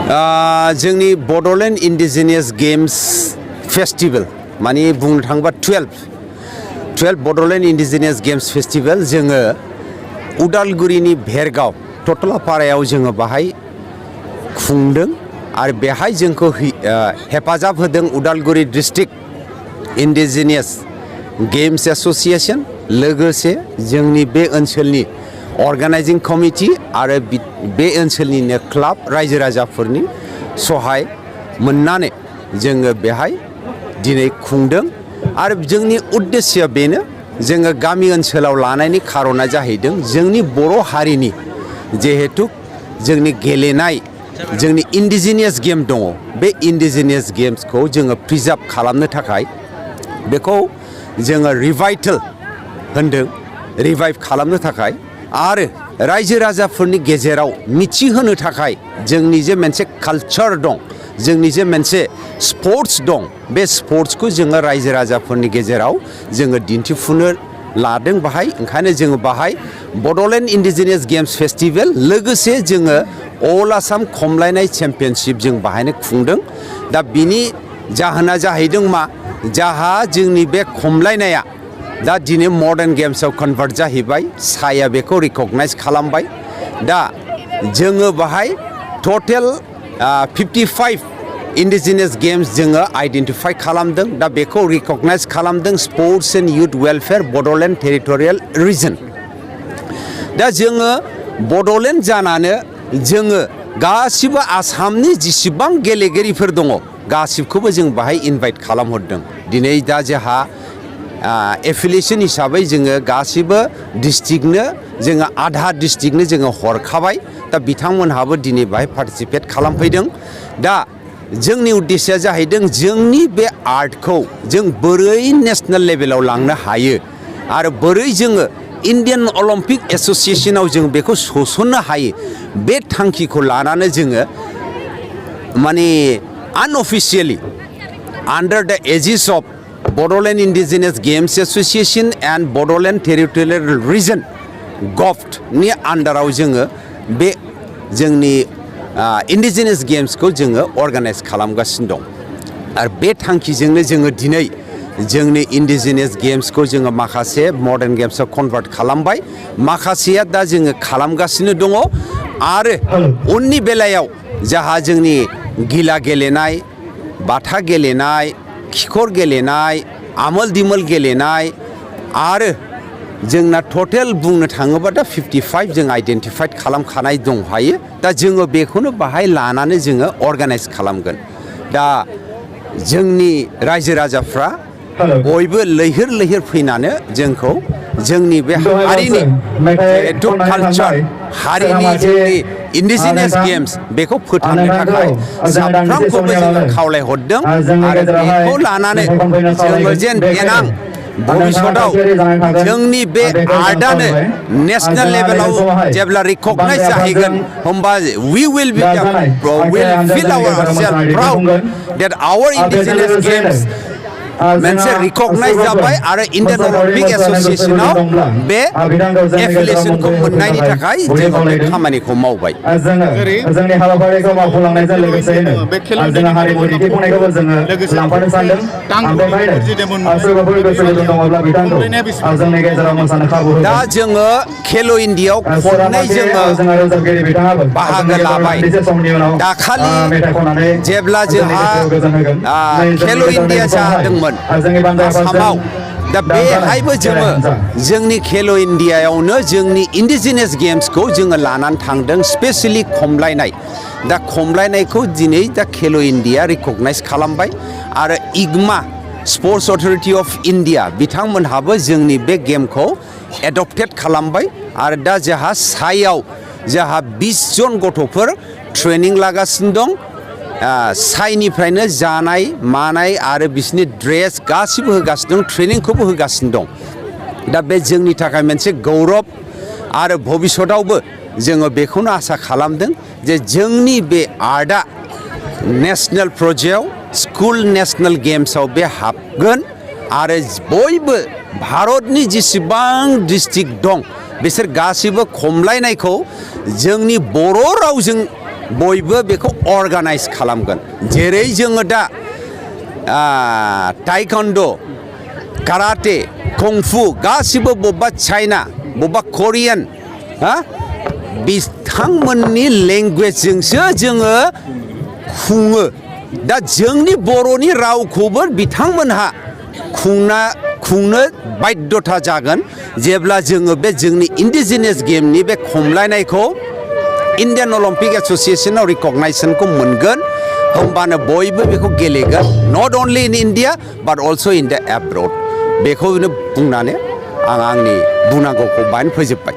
जोंनि Bodoland indigenous games festival माने बुंनो थाङोबा 12 बड'लेण्ड इन्डिजिनियास गेम्स फेस्टिवल जोङो उदालगुरिनि भेरगाव टटलापारायाव जोङो बाहाय खुंदों आरो बेहाय जोंखौ हेफाजाब होदों Udalguri district indigenous games association लोगोसे जोंनि बे ओनसोलनि अर्गानाइजिं कमिटि आरो बे ओनसोलनिनो क्लाब रायजो राजाफोरनि सहाय मोननानै जोङो बेहाय दिनै खुंदों आरो जोंनि उद्देश्यआ बेनो जोङो गामि ओनसोलाव लानायनि खारना जाहैदों जोंनि बर' हारिनि जिहेतु जोंनि गेलेनाय जोंनि इन्डिजिनियास गेम दङ बे इन्डिजिनियास गेम्सखौ जोङो प्रिजार्भ खालामनो थाखाय बेखौ जोङो रिभाइटेल होनदों रिभाइभ खालामनो थाखाय आरो रायजो राजाफोरनि गेजेराव मिथिहोनो थाखाय जोंनि जे मोनसे कालचार दं जोंनि जे मोनसे स्पर्ट्स दं बे स्पर्ट्सखौ जोङो रायजो राजाफोरनि गेजेराव जोङो दिन्थिफुंनो लादों बाहाय ओंखायनो जोङो बाहाय बड'लेण्ड इन्डिजिनियास गेम्स फेस्टिवल लोगोसे जोङो अल आसाम खमलायनाय चेम्पियनशिप जों बाहायनो खुंदों दा बिनि जाहोना जाहैदों मा जाहा जोंनि बे खमलायनाया दा दिनै मडार्न गेम्सआव कन्भार्ट जाहैबाय साया बेखौ रिकगनाइज खालामबाय दा जोङो बाहाय टटेल 55 इन्डिजिनियास गेम्स जोङो आइडेन्टिफाइ खालामदों दा बेखौ रिकगनाइज खालामदों sports and youth welfare Bodoland territorial region दा जोङो बड'लेण्ड जानानै जोङो गासिबो आसामनि जेसेबां गेलेगिरिफोर दङ गासिबखौबो जों बाहाय इनभाइट खालामहरदों दिनै दा जोंहा एफिलिएशन हिसाबै जोङो गासिबो डिस्ट्रिक्टनो जोङो आधा डिस्ट्रिक्टनो जोङो हरखाबाय दा बिथांमोनहाबो दिनै बाहाय पार्टिसिपेट खालामफैदों दा जोंनि उद्देश्यआ जाहैदों जोंनि बे आर्टखौ जों बोरै नेशनेल लेभेलाव लांनो हायो आरो बोरै जोङो इन्डियान अलिम्पिक एसोसिएशनाव जों बेखौ सोसननो हायो बे थांखिखौ लानानै जोङो माने unofficially under the aegis of Bodoland indigenous games association and Bodoland territorial region गभ्टनि आन्डाराव जोङो बे जोंनि इन्डिजिनियास गेम्सखौ जोङो अर्गानाइज खालामगासिनो दं आरो बे थांखिजोंनो जोङो दिनै जोंनि इन्डिजिनियास गेम्सखौ जोङो माखासे मडार्न गेम्सआव कन्भार्ट खालामबाय माखासेया दा जोङो खालामगासिनो दङ आरो उननि बेलायाव जाहा जोंनि गिला गेलेनाय बाथा गेलेनाय खिखर गेलेनाय आमोल दिमोल गेलेनाय आरो जोंना टटेल बुंनो थाङोबा दा 55 जों आइडेन्टिफाइड खालामखानाय दंखायो दा जोङो बेखौनो बाहाय लानानै जोङो अर्गानाइज खालामगोन दा जोंनि रायजो राजाफ्रा बयबो लैहोर लैहोर फैनानै जोंखौ जोंनि बे हारिनि जिहेथु कालचार हारिनि जोंनि इन्डिजिनियास गेम्स बेखौ फोथांनो थाखाय साफ्रोमखौबो जोङो खावलायहरदों आरो बेखौ लानानै जोङो जेन देनां भबिष्यतआव जोंनि बे आर्टआनो नेशनेल लेभेलाव जेब्ला रिकगनाइज जाहैगोन होमबा we will feel ourselves proud that our indigenous games मोनसे रिकगनाइज जाबाय आरो इन्डियान अलिम्पिक एसोसिएशनाव बे एफिलिएशनखौ मोननायनि थाखाय जोङो बे खामानिखौ मावबाय जोंनि हाबाफारिखौ मावफुंलांनायजों लोगोसेनो जोंहा हारिमु दिन्थिफुंनायखौबो जोङो लांफानो सानदों ओमफ्राय सोरबाफोर गोसो गुदुं दङब्ला बिथांखौ जोंनि गेजेराव मोसानो खाबु होदों दा जोङो खेल' इन्डियायाव खननै जोङो बाहागो लाबाय दाखालि जेब्ला जोंहा खेल' इन्डिया जादोंमोन आसामाव दा बेहायबो जोङो जोंनि खेल' इन्डियायावनो जोंनि इन्डिजिनियास गेम्सखौ जोङो लानानै थांदों स्पेसियेलि खमलायनाय दा खमलायनायखौ दिनै दा खेल' इन्डिया रिकगनाइज खालामबाय आरो इगमा स्पर्ट्स अथरिटि अफ इन्डिया बिथांमोनहाबो जोंनि बे गेमखौ एडप्टेड खालामबाय आरो दा जोंहा सायाव जोंहा 20 जन गथ'फोर ट्रेनिं लागासिनो दं साइनिफ्रायनो जानाय मानाय आरो बिसोरनि ड्रेस गासिबो होगासिनो दं ट्रेनिंखौबो होगासिनो दं दा बे जोंनि थाखाय मोनसे गौरब आरो भबिष्यतआवबो जोङो बेखौनो आसा खालामदों जे जोंनि बे आर्टआ नेशनेल पर्यायाव स्कुल नेशनेल गेम्सआव बे हाबगोन आरो बयबो भारतनि जेसेबां डिस्ट्रिक्ट दं बिसोर गासिबो खमलायनायखौ जोंनि बर' रावजों बयबो बेखौ अर्गानाइज खालामगोन जेरै जोङो दा टाइकान्ड' काराटे कंफु गासिबो बबेबा चाइना बबेबा करियान बिथांमोननि लेंगुवेजजोंसो जोङो खुङो दा जोंनि बर'नि रावखौबो बिथांमोनहा खुंनो बाध्यता जागोन जेब्ला जोङो बे जोंनि इन्डिजिनियास गेमनि बे खमलायनायखौ इन्डियान अलिम्पिक एस'सिएशनाव रिकगनाइजेसनखौ मोनगोन होमबानो बयबो बेखौ गेलेगोन नट अनलि इन इन्डिया बाट अलस' इन दा एब्रड बेखौनो बुंनानै आं आंनि बुंनांगौखौ बाहायनो फोजोबबाय।